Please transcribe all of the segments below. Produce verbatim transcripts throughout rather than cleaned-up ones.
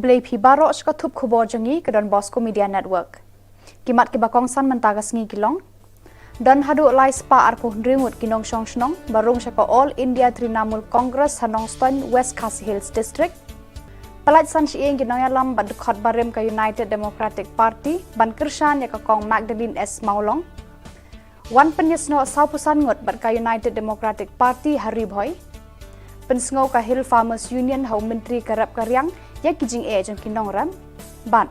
Khublei phi baroh sha ka thup khubor jong ngi ka Don Bosco Media Network. Ki mat kiba kongsan mynta ka sngi ki long: Don haduh lai spah arphew hynriew ngut ki nongshong shnong ba rung sha ka All India Trinamool Congress ha Nongstoiñ, West Khasi Hills District. Pyllait san shyieng ki nongïalam bad dkhot barim ka United Democratic Party ban kyrshan ïa ka Kong Magdalene S Mawlong. Wan pynïasnoh sawphew san ngut bad ka United Democratic Party ha Ri Bhoi. Pynsngew ka Hill Farmers Union ha u Myntri ka rep ka riang ïa ki jingeh jong ki nongrep. Bad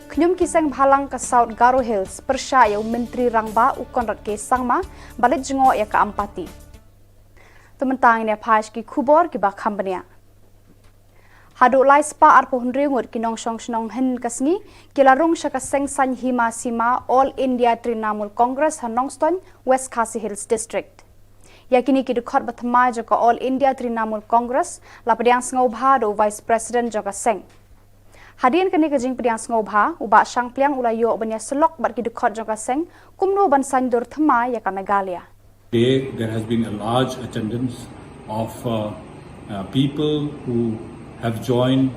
khñium ki seng bhalang ka South Garo Hills pyrshah ïa u Myntri Rangbah u Conrad K Sangma ba leit jngoh ïa ka Ampati. To mynta ngin ïa phai sha ki khubor kiba kham bniah. Haduh lai spah arphew hynriew ngut ki nongshong shnong hynne ka sngi ki la rung sha ka seng saiñ hima sima All India Trinamool Congress ha Nongstoiñ, West Khasi Hills District. Ïa kine ki dkhot ba thymmai jong ka All India Trinamool Congress la pdiang sngewbha da u Vice President jong ka seng. Hadien kane ka jingpdiang sngewbha, u Bah Shangpliang u la ïoh ban ïasyllok bad ki dkhot jong ka seng kumno ban saiñdur thymmai ïa ka Meghalaya. Today, there has been a large attendance of uh, uh, people who have joined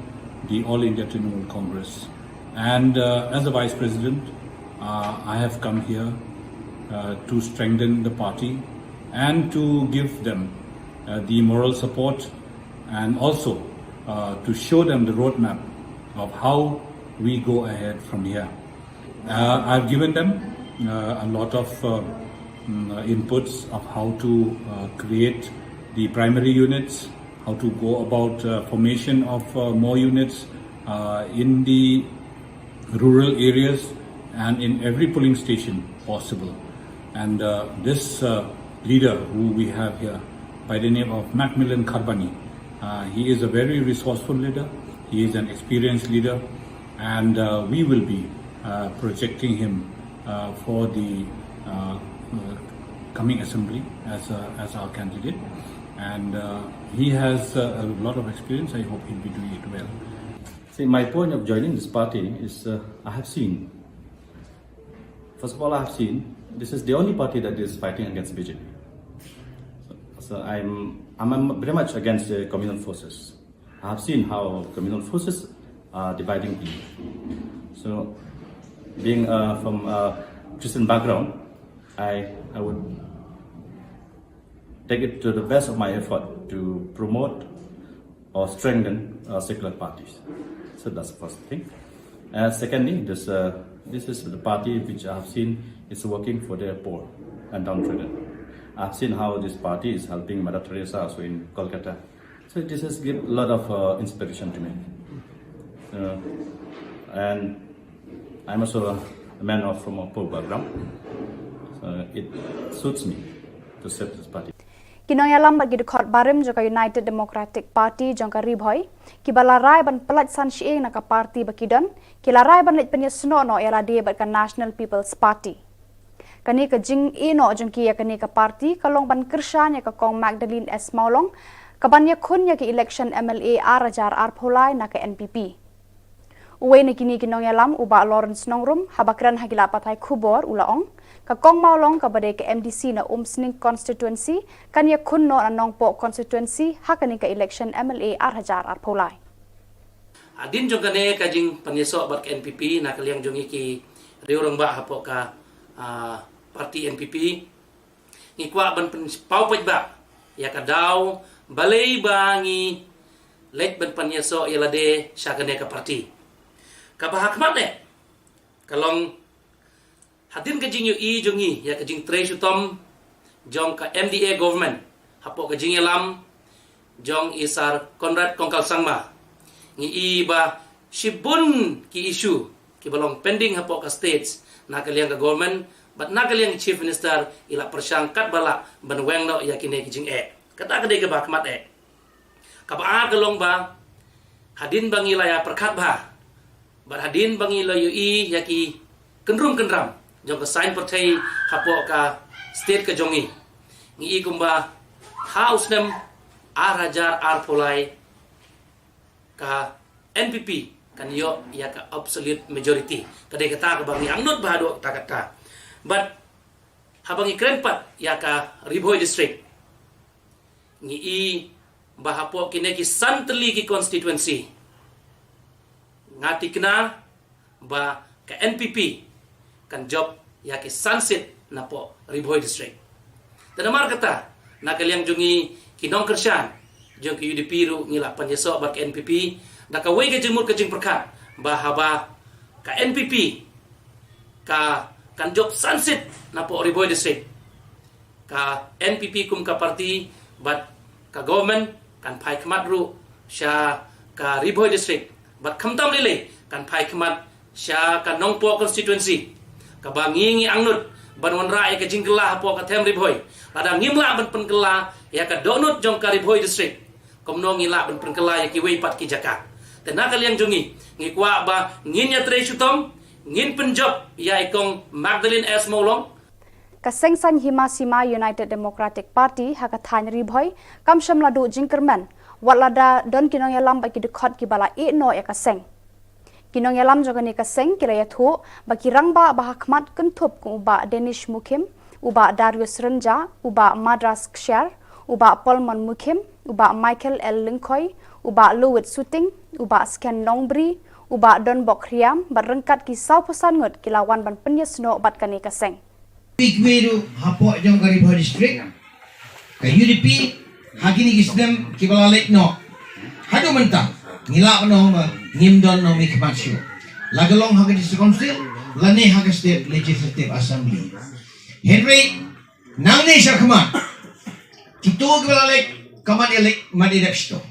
the All India Trinamool Congress. And uh, as a vice president, uh, I have come here uh, to strengthen the party and to give them uh, the moral support and also uh, to show them the roadmap of how we go ahead from here. Uh, I've given them uh, a lot of uh, mm, uh, inputs of how to uh, create the primary units, how to go about uh, formation of uh, more units uh, in the rural areas and in every polling station possible. And uh, this uh, leader who we have here by the name of Macmillan Kharbani, uh, he is a very resourceful leader, he is an experienced leader, and uh, we will be uh, projecting him uh, for the uh, uh, coming assembly as, a, as our candidate. And uh, he has uh, a lot of experience. I hope he'll be doing it well. See, my point of joining this party is uh, I have seen. First of all, I have seen this is the only party that is fighting against B J P. So, so I'm, I'm, I'm very much against the communal forces. I have seen how communal forces are dividing people. So, being uh, from a Christian background, I, I would take it to the best of my effort to promote or strengthen uh, secular parties. So that's the first thing. Uh, secondly, this, uh, this is the party which I have seen is working for the poor and downtrodden. I've seen how this party is helping Mother Teresa also in Kolkata. So this has given a lot of uh, inspiration to me. Uh, and I'm also a man of from a poor background. So it suits me to serve this party. Ki nongïalam bad ki dkhot barim jong ka United Democratic Party jong ka Ri Bhoi kiba la rai ban pyllait san shyieng na ka party ba ki don, ki la rai ban leit pynïasnoh noh ïa lade bad ka National People's Party. Kane ka jingïehnoh jong ki ïa kane ka party ka long ban kyrshan ïa ka Kong Magdalene S Mawlong ka ban ïakhun ïa ka election M L A ar hajar arphew lai na ka N P P. Uwei na kine ki nongïalam, u Bah Lawrence Nongrum, haba kren ha ki lad pathai khubor u la ong, ka Kong Mawlong kaba dei ka M D C na Umsning Constituency kan ïakhun noh na Nongpoh Constituency ha kane ka election M L A ar hajar arphew lai. Hadien jong kane ka jingpynïasoh bad ka N P P na ka liang jong ngi ki riew rangbah hapoh ka ah, party N P P, ngi kwah ban pynpaw paidbah ïa ka daw balei ba ngi leit ban pynïasoh ïa lade sha kane ka party. Kaba ha khmat eh ka long hadien ka jingïohi jong ngi ïa ka jingtrei shitom jong ka M D A government hapoh ka jingïalam jong i Sir Conrad Kongkal Sangma. Ngi i ba shibun ki issue kiba long pending hapoh ka states na ka liang ka government bad na ka liang ka chief minister i la pyrshang katba lah ban weng noh ïa kine ki jingeh. Kata ka dei kaba khmat eh. Kaba ar ka long ba hadien ba ngi la ïa pyrkhat bha bad hadien ba ngi la ïohi ïa ki kynrum kynram jong ka saiñ pyrthei hapoh ka state ka jong ngi, ngi i kumba ha u snem ar hajar arphew lai ka N P P kan ïoh ïa ka absolute majority. Ka dei kata kaba ngi angnud bha haduh katta katta. Bad haba ngi kren pat ïa ka Ri Bhoi District, ngi i ba hapoh kine ki san tylli ki constituency Nga tikna ba ka N P P kan jop ïa ki san seat napoh Ri Bhoi District. Te namar kata, na ka liang jong ngi ki nongkyrshan jong ka U D P ruh ngi la pynïasoh bad ka N P P da kawei ka jingmut ka jingpyrkhat ba haba ka N P P ka kan jop san seat napoh Ri Bhoi District, ka N P P kum ka party bad ka government kan phai khmat ruh sha ka Ri Bhoi District, bad khamtam lei lei kan phai khmat sha ka Nongpoh constituency, kaba ngi ngi angnud ban wanrah ïa ka jingkylla hapoh ka them Ri Bhoi. Lada ngim lah ban pynkylla ïa ka dohnud jong ka Ri Bhoi District, kumno ngi lah ban pynkylla ïa kiwei pat ki jaka? Te na ka liang jong ngi, ngi kwah ba ngin ïatrei shitom, ngin pynjop ïa i kong Magdalene S Mawlong. Ka seng saiñ hima sima United Democratic Party ha ka thaiñ Ri Bhoi kam shym la duh jingkyrmen, wat lada don ki nongïalam bad ki dkhot kiba la ïeh noh ïa ka seng. Ki nongïalam jong kane ka seng ki la ïathuh ba ki rangbah ba ha khmat kynthup kum u Bah Danish Mukhim, u Bah Darius Rynja, u Bah Madras Kshiar, u Bah Polmon Mukhim, u Bah Michael L Lyngkhoi, u Bah Lowit Suting, u Bah Sken Nongbri, u Bah Donbok Riam bad ryngkat ki saw phew san ngut ki la wan ban pynïasnoh bad kane ka seng. Pik wei ruh hapoh jong ka Ri Bhoi District, ka U D P ha kine ki snem kiba la leit noh, haduh mynta ngi lah ban ong ba ngim don nongmihkhmat shuh, la ka long ha ka District Council lane ha ka State Legislative Assembly. Hynrei nangne sha khmat, kito kiba la leit ka mat ïa leit, mat ïa dep shitom.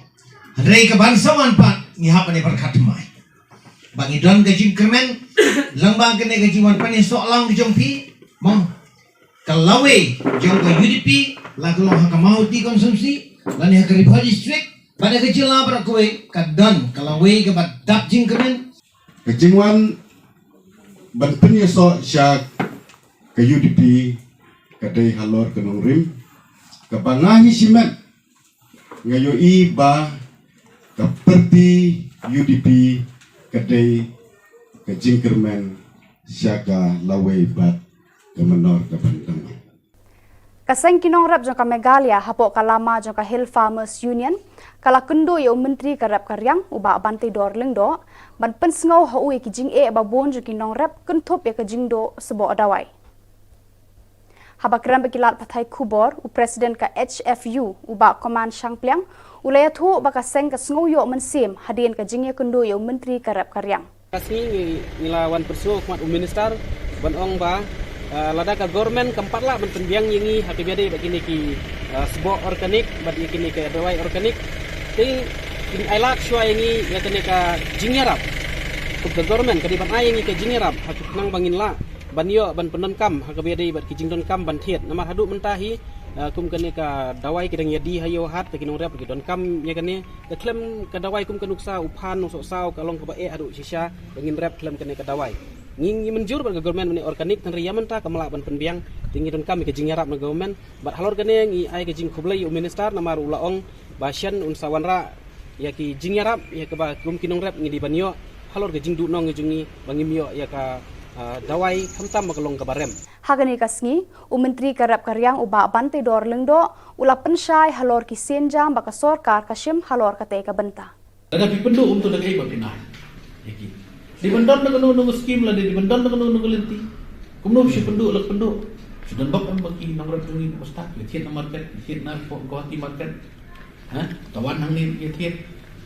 Hynrei ka ban sa wan pat ngi hap ban ïa pyrkhat thymmai ba ngi don ka jingkyrmen lyngba kane ka jingwan pynïasoh lang ka jong phi, mo. Ka lawei jong ka U D P, la ka long ha ka Mawhati constituency lane ha ka Ri Bhoi District, bad ha ka jylla baroh kawei, ka don ka lawei kaba dap jingkyrmen. Ka jingwan ban pynïasoh sha ka U D P ka dei halor ka nongrim kaba nga hi shimet nga ïohi ba ka party U D P ka dei ka jingkyrmen sha ka lawei bad ka mynnor ka ban dang. Ka seng ki nongrep jong ka Meghalaya hapoh ka lama jong ka Hill Farmers Union ka la kynduh ïa u Myntri ka rep ka riang u Bah Banteidor Lyngdoh ban pynsngew ha u ïa ki jingeh ba bun jong ki nongrep kynthup ïa ka jingduh sboh dawai. Haba kren bad ki lad pathai khubor, u President ka H F U u Bah Coman Shangpliang u la ïathuh ba ka seng ka sngew ïoh mynsiem hadien ka jingïakynduh ïa u Myntri ka rep ka riang. Ka sngi ngi, ngi la wan pyrsngew khmat u Minister ban ong ba, eh, lada ka government kam pat lah ban pynbiang ïa ngi ha kaba ïadei bad kine ki, eh, sboh organic bad ïa kine ki dawai organic, te kin ai lad shuwa ïa ngi ïa kane ka jingïarap. Kum ka government ka dei ban ai ïa ngi ka jingïarap ha ka khnang ba ngin lah ban ïoh ban pyndonkam ha kaba ïadei bad ki jingdonkam ban thied. Namar haduh mynta hi, eh, kum kane ka dawai ki dang ïadie ha ïew hat, te ki nongrep ki donkam ïa kane. Ka khlem ka dawai kum ka nuksa u phan nongsoh saw ka long kaba eh haduh shisha ba ngin rep khlem kane ka dawai. Ngi, ngi mynjur bad ka government mynne organic, hynrei ïa mynta kam lah ban pynbiang, te ngi donkam ïa ka jingïarap na government. Bad halor kane ngi ai ka jingkhublei ïa u Minister namar u la ong ba shen un sa wanrah ïa ki jingïarap ïa kaba kum ki nongrep ngi dei ban ïoh halor ka jingduhnong jong ngi ba ngim ïoh ïa ka, ah, dawai khamtam ba ka long kaba rem. Ha kane ka sngi, u Myntri ka rep ka riang u Bah Banteidor Lyngdoh u la pynshai halor ki sienjam ba ka sorkar ka shim halor katei ka bynta. Lada phi pynduh um tip da kaei ba phin ai ïa ki. Dei ban don na kano kano ka skim lane dei ban don na kano kano ka lynti. Kumno phi shu pynduh la pynduh. Shu don bok em ba ki nongrep jong ngi ba stad, ïa thied na market, ïa thied na Guwahati market. Ha? Tawan hangne ïa thied.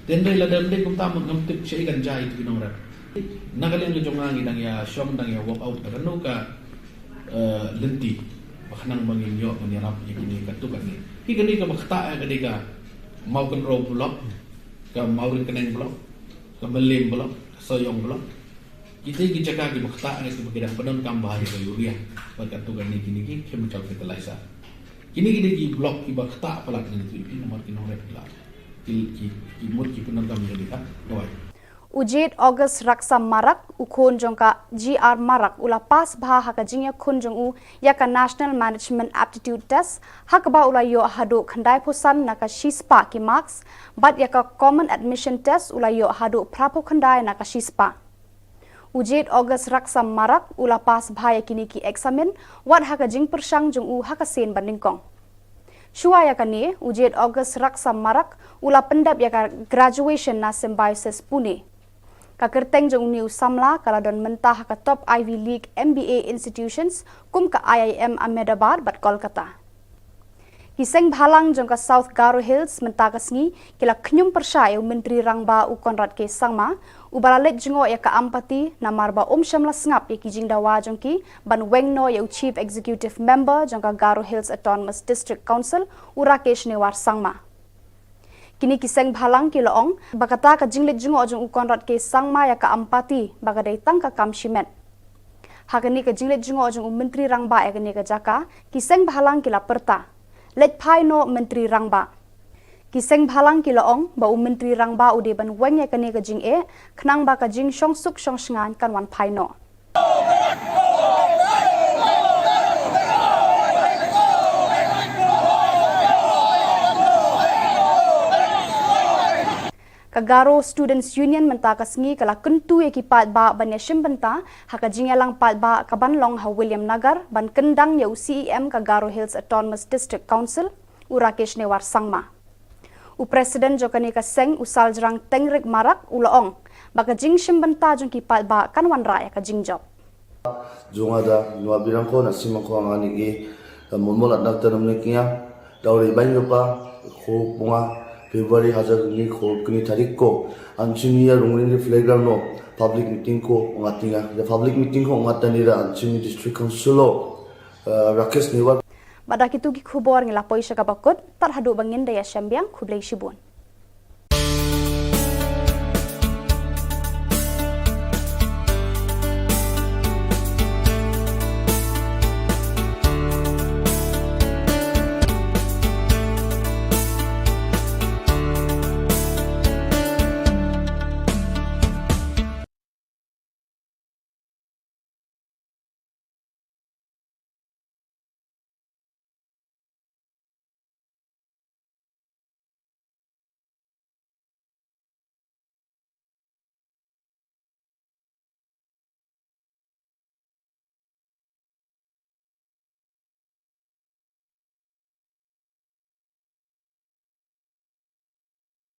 Te hynrei lada ym dei kumta, ngam tip shaei kan jia ïa ki nongrep. Na ka liang ka jong nga ngi dang ïa shong, dang ïa work out ka kano ka, eh, lynti ba khnang ba ngin ïoh ban ïarap ïa kine katto katne. Ki kane kaba ktah ka dei ka Mawkynrew block, ka Mawryngkneng block, ka Mylliem block, ka Sohiong block. Kita ki jaka kiba ktah, kiba ki dang pyndonkam bha ïa ka urea bad katto katne kine ki chemical fertilizer. Kine ki dei ki block kiba ktah palat ngi tu, ki namar ki nongrep ki la, ki, ki, ki mut ki pyndonkam ïa ka dawai. U Jade August Raksam Marak, u khun jong ka G R Marak, u la pass bha ha ka jingïakhun jong u ïa ka National Management Aptitude Test, ha kaba u la ïoh haduh khyndai phew san na ka shispah ki marks, bad ïa ka Common Admission Test u la ïoh haduh phra phew khyndai na ka shispah. U Jade August Raksam Marak u la pass bha ïa kine ki eksamin, wat ha ka jingpyrshang jong u ha ka sien ba nyngkong. Shuwa ïa kane, u Jade August Raksam Marak u la pyndep ïa ka graduation na Symbiosis Pune. Ka kyrteng jong une u samla ka la don mynta ha ka top Ivy League M B A institutions kum ka I I M Ahmedabad bad Kolkata. Ki seng bhalang jong ka South Garo Hills mynta ka sngi ki la khñium pyrshah ïa u Myntri Rangbah u Conrad K Sangma, uba la leit jngoh ïa ka Ampati namar ba um shym la sngap ïa ki jingdawa jong ki ban weng noh ïa u Chief Executive Member jong ka Garo Hills Autonomous District Council, u Rakesh Newar Sangma. Kine ki seng bhalang ki la ong ba kata ka jingleit jngoh jong u Conrad K Sangma ïa ka Ampati ba ka dei tang ka kam shimet. Ha kane ka jingleit jngoh jong u Myntri Rangbah ïa kane ka jaka, ki seng bhalang ki la pyrta, "Leit phai noh Myntri Rangbah." Ki seng bhalang ki la ong ba u Myntri Rangbah u dei ban weng ïa kane ka jingeh, khnang ba ka jingshong suk shong shngaiñ kan wan phai noh. Ka Garo Students Union mynta ka sngi ka la kyntu ïa ki paidbah ban ïa shim bynta ha ka jingïalang paidbah ka ban long ha Williamnagar ban kyndang ïa u C E M ka Garo Hills Autonomous District Council, u Rakesh Newar Sangma. U President jong kane ka seng, u Saljrang Tengrik Marak, u la ong ba ka jingshim bynta jong ki paidbah kan wanrah ïa ka jingjop. Jong nga da, nwa birang ko na simang ko ngani ki, da molmol at nak tanam ne kia, da uri bain ko pa, ko punga, February hajar ni ko kini tarik ko, an chini ya rungin di flagrant no, public meeting ko, ngatinga, da public meeting ko ngatani da an chini district council lo, eh, Rakesh Newar. Bad da kitu ki khubor ngi la poi sha kaba kut, tad haduh ba ngin da ïa shem biang, khublei shibun.